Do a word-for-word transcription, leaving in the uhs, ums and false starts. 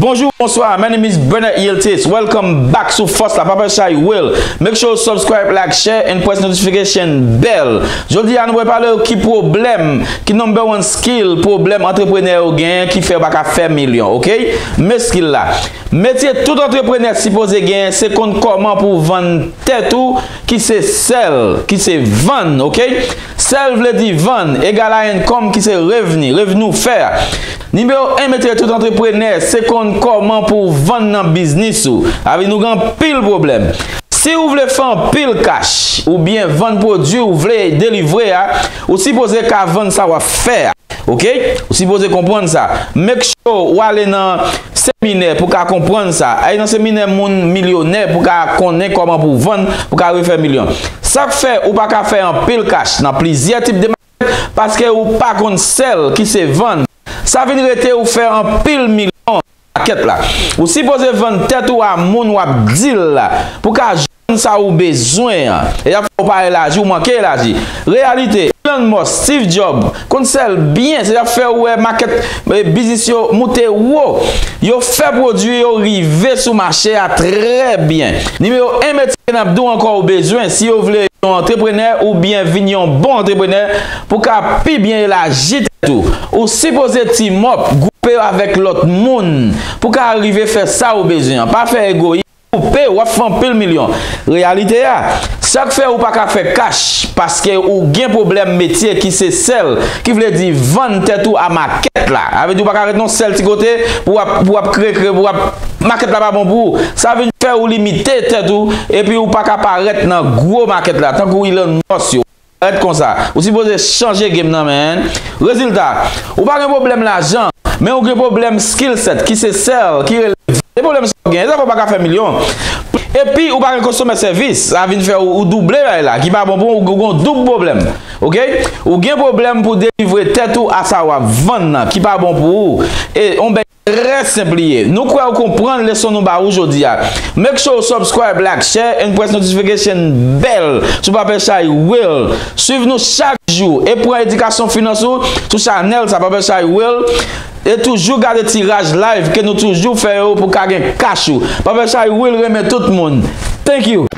Bonjou, bonswa, my name is Bernard Yiltis. Welcome back sou Fòs la, Papa Chay Will. Make sure you subscribe, like, share, and press notification bell. Jodi a, nou pral pale ki pwoblèm, ki number one skill, pwoblèm antreprenè yo genyen ki fè yo pa ka fè milyon, ok? Men skill la. Metye tout antreprenè sipoze genyen, se konn kòman pou vann tèt ou, ki se sèl, ki se vann, ok? Sèl vle di vann, egal a income, ki se revni, revni ou fè a. Nimewo en, metye tout antreprenè, se konn kòman pou w vann nan biznis ou. Sa vle di nou gen anpil pwoblèm. Si ou vle fè anpil kach, oubyen vann pwodui ou vle delivre a, ou sipoze ka vann sa w ap fè a. Ok? Ou sipoze konprann sa. Make sure ou ale nan seminè pou ka konprann sa. Ale nan seminè moun milyonè pou ka konnen kòman pou vann, pou ka refè milyon. Sa k fè ou pa ka fè anpil kach nan plizyè tip de makèt, paske ou pa konn sèl ki se vann. Sa vin rete ou fè anpil milyon makèt la. Ou sipoze vann tèt ou a moun w ap deal la pou ka jwenn sa ou bezwen an. E y ap fè ou pa elaji, ou manke elaji. Reyalite, Elon Musk, Steve Jobs, konn sèl byen, se y ap fè ou wè makèt, eh, biznis yo moute wo. Yo fè pwodui yo rive sou mache a trè byen. Nimewo en, metye n ap di w ankò ou bezwen, si yo vle yon antreprenè oubyen vin yon bon antreprenè pou ka pi byen elaji tèt ou. Ou sipoze team up, gwoupe avèk lòt moun pou ka rive fè sa ou bezwen an. Pa fè egoyis, gwoupe, w ap fè anpil milyon. Reyalite a, sa k fè ou pa ka fè kach, paske ou gen pwoblèm metye ki se sèl, ki vle di vann tèt ou a makèt la. Sa vle di ou pa ka ret nan sèl ti kote pou w ap, pou w ap kre kre, pou w ap, makèt la pa bon pou ou. Sa vin fè ou limite tèt ou, epi ou pa ka parèt nan gwo makèt la, tankou Elon Musk yo. Parèt konsa. Ou sipoze chanje game nan, man. Rezilta, ou pa gen pwoblèm lajan, men ou gen pwoblèm skill set, ki se sèl, ki rele, se pwoblèm sa ou gen. E sa fè ou pa ka fè milyon. Epi, ou pa gen customer service, sa vin fè ou, ou double bagay la, ki pa bon pou ou, ou gen doub pwoblèm. Ok? Ou gen pwoblèm pou delivre tèt ou a sa w ap vann nan, ki pa bon pou ou. E, on bèy trè senp li ye. Nou kwè ou konprann leson nou ba ou jodi a. Make sure ou subscribe, like, share, and press notification bell sou Papa Chay Will. Swiv nou chak jou e pran edikasyon finans ou sou chanèl sa, Papa Chay Will. E toujou gade tiraj live ke nou toujou fè yo pou ka gen kach ou. Papa Chay Will renmen tout moun. Thank you.